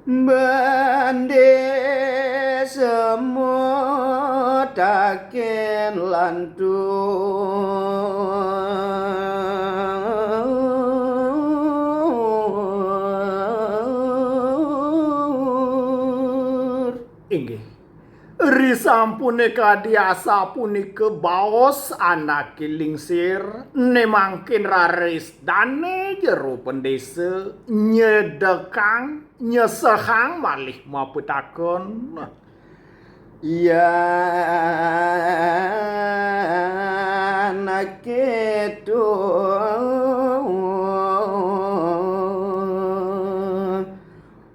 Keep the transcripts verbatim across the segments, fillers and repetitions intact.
Bendé semut taken lantur. Inggih. Risampune kadi asapunika baos anake lingsir, ne mangkin raris dane jero pendesa nyedekang, nyesehang malih mapetakon. Yan keto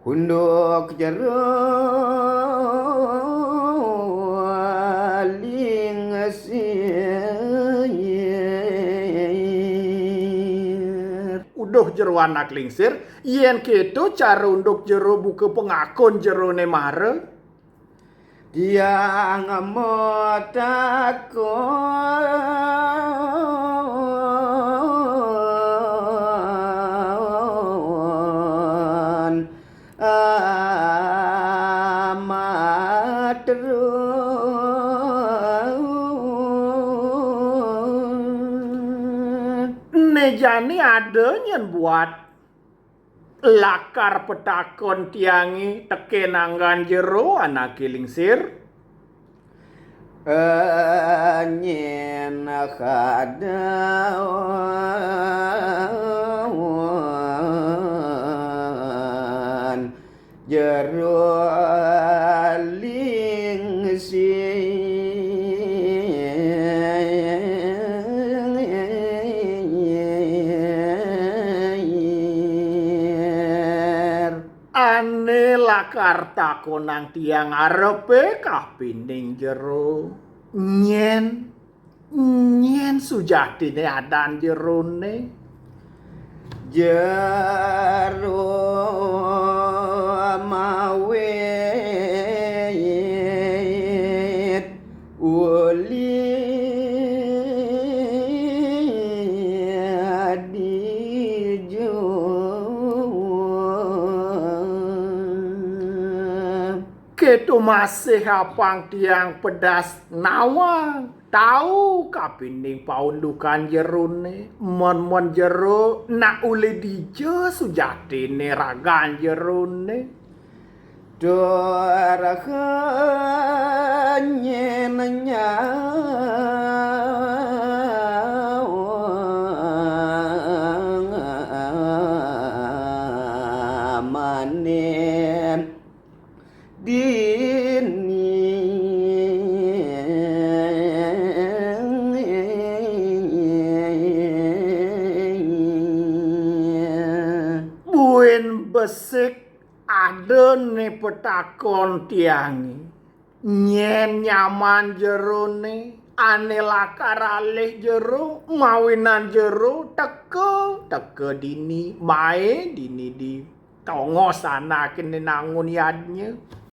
hunduk jero lingsir. Uduh jero anak lingsir, yen keto cara unduk jero buka pengakun jerone mara. Tiang matakon amat ruwet. Ne jani ada nyen buat lakar petakon tiange teken anggan jero anake lingsir. Nyen kadawan jero lingsir. Ane lakar takonang tiang arepe kapining jero. Nyen, nyen sujatine adan jerone. Jero mawit uli dijo. Keto masih apang tiang pedas nawang tau kapining paundukan jerone, mon-mon jero nak uli dija sujatine ragan jerone. Tur nyen nyawang manen dini. Buin besik ada ne petakon tiange. Nyen nyaman jerone, ane lakar alih jero, mawinan jero, teka, teka dini, mae dini di tongos anake ne nangun yadnya.